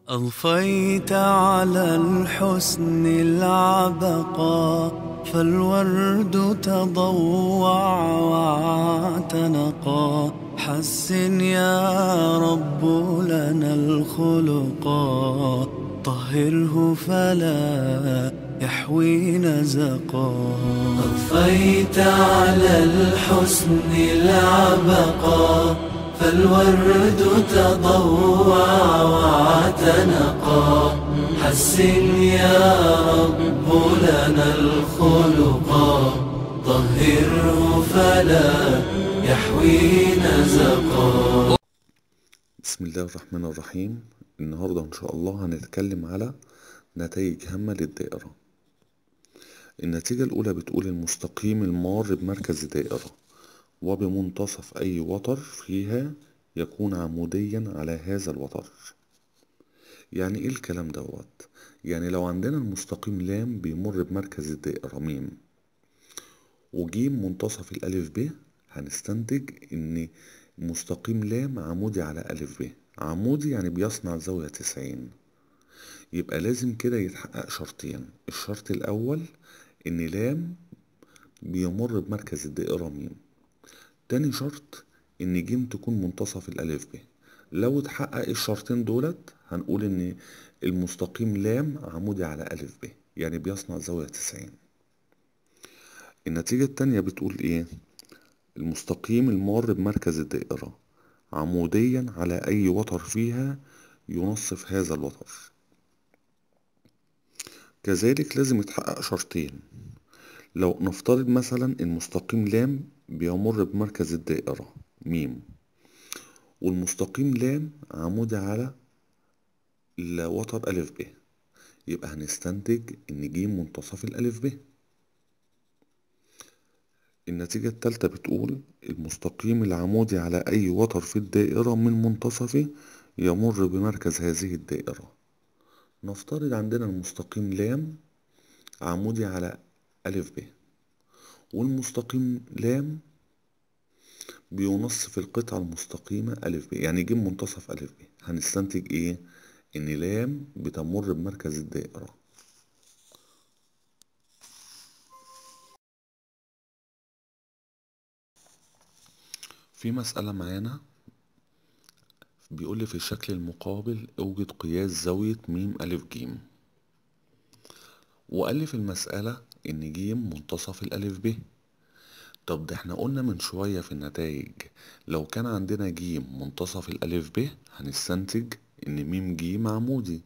أضفيت على الحسن العبقى، فالورد تضوع واعتنقا. حسن يا رب لنا الخلقا، طهره فلا يحوي نزقا. أضفيت على الحسن العبقا، فالورد تضوع واعتنقا. حسن يا رب لنا الخلقا، طهره فلا يحوي نزقا. بسم الله الرحمن الرحيم. النهاردة إن شاء الله هنتكلم على نتائج هامة للدائرة. النتيجة الأولى بتقول المستقيم المار بمركز دائرة وبمنتصف أي وتر فيها يكون عموديا على هذا الوتر. يعني إيه الكلام دوت؟ يعني لو عندنا المستقيم لام بيمر بمركز الدائرة ميم وجيم منتصف الألف ب، هنستنتج إن مستقيم لام عمودي على ألف ب. عمودي يعني بيصنع زاوية 90. يبقى لازم كده يتحقق شرطين. الشرط الأول إن لام بيمر بمركز الدائرة ميم. تاني شرط إن جيم تكون منتصف الألف ب. لو اتحقق الشرطين دولت هنقول إن المستقيم لام عمودي على ألف ب، يعني بيصنع زاوية 90. النتيجة التانية بتقول إيه؟ المستقيم المار بمركز الدائرة عموديا على أي وتر فيها ينصف هذا الوتر. كذلك لازم يتحقق شرطين. لو نفترض مثلا المستقيم لام بيمر بمركز الدائرة ميم والمستقيم لام عمودي على الوتر ألف ب، يبقى هنستنتج إن جيم منتصف الألف ب. النتيجة التالتة بتقول المستقيم العمودي على أي وتر في الدائرة من منتصفه يمر بمركز هذه الدائرة. نفترض عندنا المستقيم لام عمودي على ألف ب والمستقيم لام بينصف القطعة المستقيمة ألف ب، يعني جيم منتصف ألف ب. هنستنتج إيه؟ إن لام بتمر بمركز الدائرة. في مسألة معانا بيقول لي في الشكل المقابل اوجد قياس زاوية ميم ألف جيم، وقال لي في المسألة إن جيم منتصف الألف ب. طب ده احنا قلنا من شوية في النتائج لو كان عندنا جيم منتصف الألف ب هنستنتج إن ميم جيم عمودي،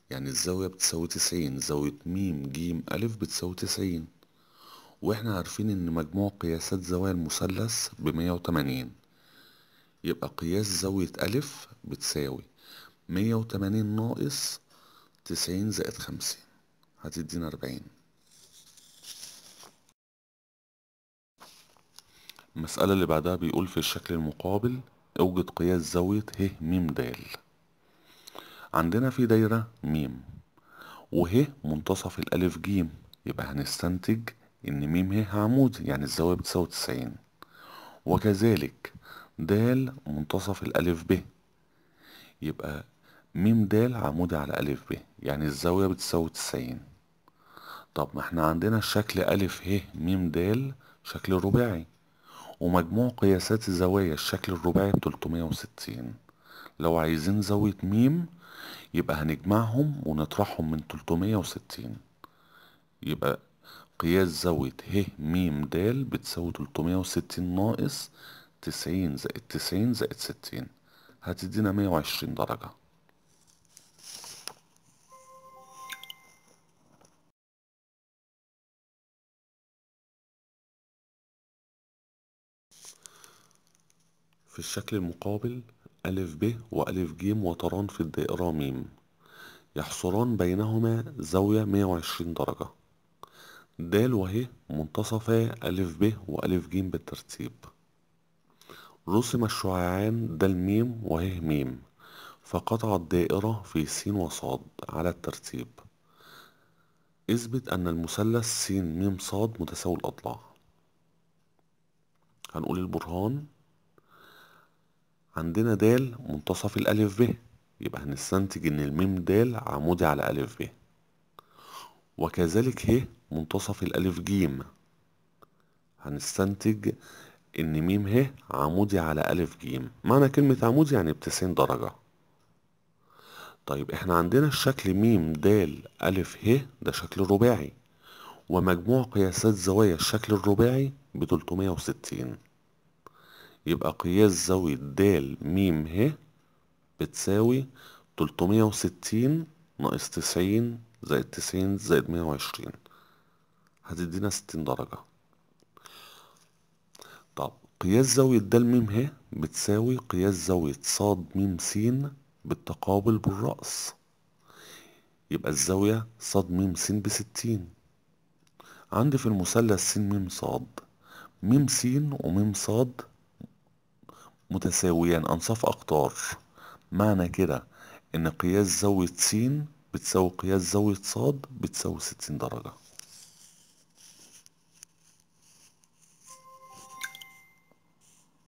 يعني الزاوية بتساوي 90، زاوية ميم جيم ألف بتساوي 90، واحنا عارفين إن مجموع قياسات زوايا المثلث ب180، يبقى قياس زاوية ألف بتساوي 180 ناقص 90 زائد 50 هتدينا 40. المسألة اللي بعدها بيقول في الشكل المقابل اوجد قياس زاوية ه م د. عندنا في دايرة م وه منتصف الألف ج، يبقى هنستنتج إن م ه عمودي، يعني الزاوية بتساوي 90، وكذلك د منتصف الألف ب، يبقى م د عمودي على ألف ب، يعني الزاوية بتساوي 90. طب ما احنا عندنا الشكل ألف ه م د شكل رباعي، ومجموع قياسات الزوايا الشكل الرباعي ب360. لو عايزين زاوية م يبقى هنجمعهم ونطرحهم من 360، يبقى قياس زاوية ه م د بتساوي 360 ناقص 90 زائد 90 زائد 60 هتدينا 120 درجة. في الشكل المقابل ألف ب وألف ج وتران في الدائرة م يحصران بينهما زاوية 120 درجة. د وه منتصفا ألف ب وألف ج بالترتيب. رسم الشعاعان د م وه م فقطع الدائرة في س وصاد على الترتيب. اثبت أن المثلث س م ص متساوي الأضلاع. هنقول البرهان. عندنا د منتصف الألف ب، يبقى هنستنتج إن الميم د عمودي على ألف ب، وكذلك ه منتصف الألف ج، هنستنتج إن ميم ه عمودي على ألف ج. معنى كلمة عمودي يعني ب90 درجة. طيب احنا عندنا الشكل ميم د ألف ه ده شكل رباعي، ومجموع قياسات زوايا الشكل الرباعي ب360، يبقى قياس زاوية د ميم ه بتساوي 360 ناقص 90 زائد 90 زائد 120، هتدينا 60 درجة. طب قياس زاوية د ميم ه بتساوي قياس زاوية ص ميم س بالتقابل بالرأس، يبقى الزاوية ص ميم س ب60. عندي في المثلث س ميم ص، ميم س وميم ص متساويان أنصاف أقطار، معنى كده إن قياس زاوية س بتساوي قياس زاوية ص بتساوي 60 درجة.